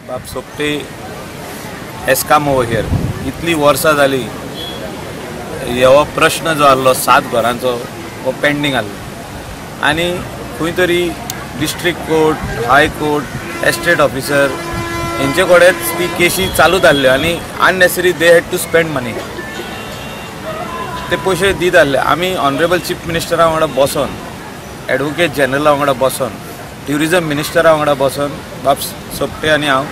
बाब Sopte has come over here. इतली वर्सां जाली हो प्रश्न जो आहलो 7 घरांचो हो पेंडींग आहलो आनी खंय तरी district court, high court, estate officer हेंचे कडेच ती केशी चालूच आहल्यो आनी unnecessary they had to spend money, ते पयशे दीत आहले. आमी ऑनरेबल चीफ मिनिस्टरा वांगडा बसोन, एडवोकेट जनरला वांगडा बसोन, ट्युरिजम मिनिस्टरा वांगडा बसोन बाब सोपटे आनी हांव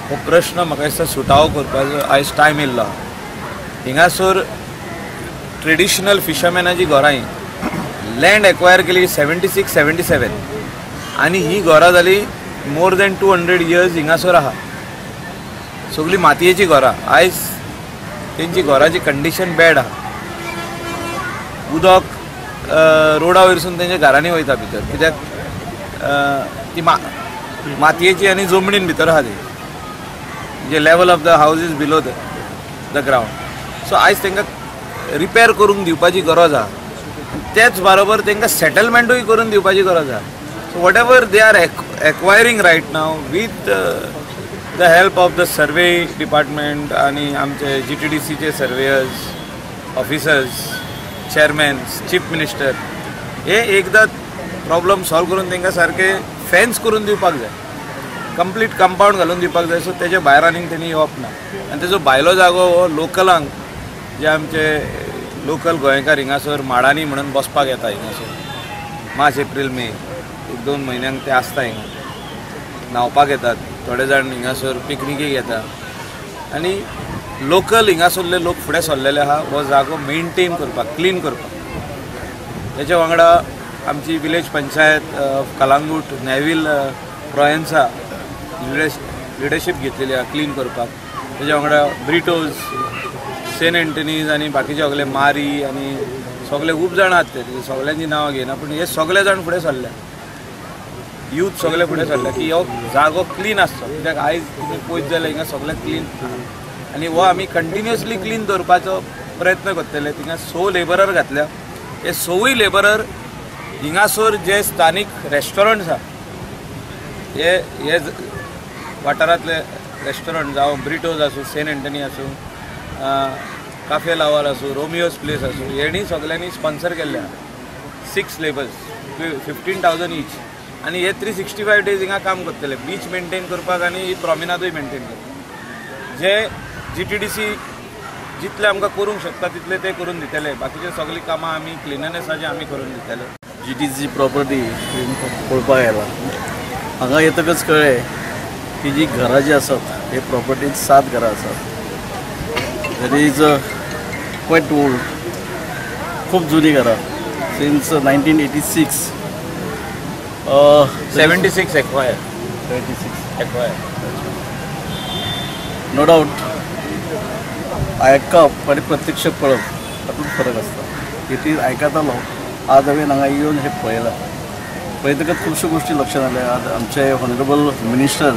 हो प्रश्न म्हाका दिसता सुटावो करपाचो आयज टायम येयल्लो. हिंगासर ट्रेडिशनल फिशरमॅनाची घरां लँड एक्वायर केली 76 77 आनी ही घरां जाली मोर दॅन 200 इयर्स हिंगासर आहा. सगळीं मातयेची घरां, आयज तेंची घराची कंडिशन बॅड आहा. उदक रोडा वयरसून तेंच्या घरांनी वयता भितर, कित्याक ती मातयेची आनी जमनीन भितर आहा ती, जे level of the house is below the ground. So आयज तांकां रिपेर करूंक दिवपाची गरज आहा, तेच बरोबर तांकां सेटलमेंटूय करून दिवपाची गरज आहा. So whatever they are acquiring right now with the help of the survey department आनी आमचे GTDCचे surveyors, officers, chairman, chief minister, हे एकदां प्रॉब्लम सॉल्व करून तांकां सारकें फेन्स करून दिवपाक जाय, कंप्लीट कंपावंड घालून दिवपाक जाय. सो तेजे भायर आनीक तेणी येवप ना. आनी तेजो भायलो जागो हो लोकलांक, जे आमचे लोकल गोंयकार हिंगासर माडांनी म्हणून बसपाक येता, हिंगासर मार्च एप्रील मे 1-2 म्हयन्यांक ते आसता हिंगा, न्हांवपाक येतात, थोडे जाण हिंगासर पिकनिकेक येता आनी लोकल हिंगासरले लोक फुडें सरलेले आहा हो जागो मेनटेन करपाक, क्लीन करपाक. तेच्या वांगडा आमची विलेज पंचायत कलांगूट नेवील प्रोयन्सा लिडरशीप घेतलेली आहा क्लीन करपाक. तेच्या वांगडा ब्रिटोज, सेंट एंटनीज आनी बाकीचे सगळे मारी आनी सगळे खूब जाण आहात, ते सगळ्यांची नांवां घेयना पूण हे सगळे जाण फुडें सरले, यूथ सगळे फुडें सरले की हो जागो क्लीन आसचो, कित्याक आयज तुमी पळयत जाल्यार हिंगा सगळें क्लीन आनी हो आमी कंटिन्युअसली क्लीन दवरपाचो प्रयत्न करतले. थिंगा 6 लेबरर घातल्या, हे 6 लेबरर हिंगासर जे स्थानीक रेस्टॉरंट्स आहा, हे वाठारांतले रेस्टॉरंट जावं ब्रिटोज आसूं, सेंट एंटनी आसूं, काफे लावाल आसूं, रोमियोज प्लेस आसूं, हेणी सगळ्यांनी स्पॉन्सर केल्ले आहा. 6 लेबर्स 15,000 ईच आनी हे 365 डेज हिंगा काम करतले, बीच मेनटेन करपाक आनी ही प्रोमिनादूय मेनटेन करपाक. जे GTDC जितले आमकां करूंक शकता तितले ते करून दितले, बाकीचे सगळीं कामां आमी क्लिननेसाचे आमी करून दितले. GTDC property पळोवपाक आयला, हांगा येतकच कळ्ळें की जी घरां जी आसात हे प्रॉपर्टीन 7 घरां आसात. That is quite old, खूब जुनी घरां, since 1986 76 acquire, 76 acquire. No doubt आयकप आनी प्रत्यक्ष पळोवप तातूंत फरक आसता. It is आयकतालो, आज हांवें हांगा येवन हें पळयलां, पळयतकच खुबश्यो गोश्टी लक्षांत आयल्या. आज आमचे ऑनरेबल मिनिस्टर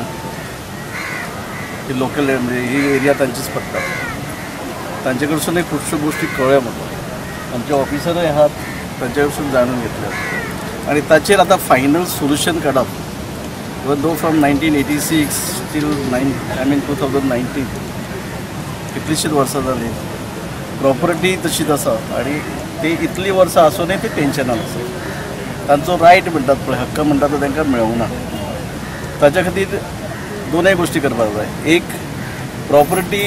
ही लोकल म्हणजे ही एरिया तांचीच पडटा, तांचे कडसूनय खुबश्यो गोश्टी कळ्ळ्यो म्हाका. आमचे ऑफिसरूय आहात, तांचे कडसून जाणून घेतल्या आनी ताचेर आतां फायनल सोल्युशन काडप. Even though from 1986 till 2019 कितलींशींच वर्सां जालीं, प्रॉपर्टी तशीच आसा आनी ते इतलीं वर्सां आसूनय ते टेन्शनान आसा. तांचो रायट म्हणटात पळय, हक्क म्हणटात तो तांकां मेळूंक ना. ताच्या खातीर दोनय गोश्टी करपाक जाय, एक प्रॉपर्टी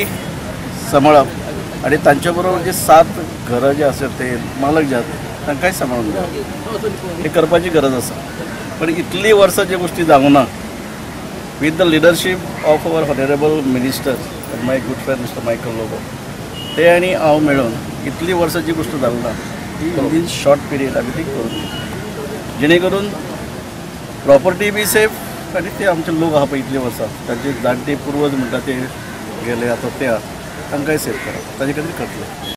सांबाळप आनी तांचे बरोबर जे 7 घरां जे आसात ते मालक जे आसात तांकांय सांबाळून घेवप, हें करपाची गरज आसा. पण इतलीं वर्सां ज्यो गोश्टी जावंक ना, with the leadership of our honourable minister and my good friend mister Michael Lobo, ते आनी हांव मेळून इतलीं वर्सां जी गोश्ट जाली ना ती विदीन शॉर्ट पिरियड आमी ती करून दिली, जेणे करून प्रॉपर्टी बी सेफ आनी ते आमचे लोक आहा पळय इतलीं वर्सां तांचे जाणटे पुर्वज म्हणटा ते गेले आतां ते आहा, तांकांय सेफ करप ताजे खातीर करतले.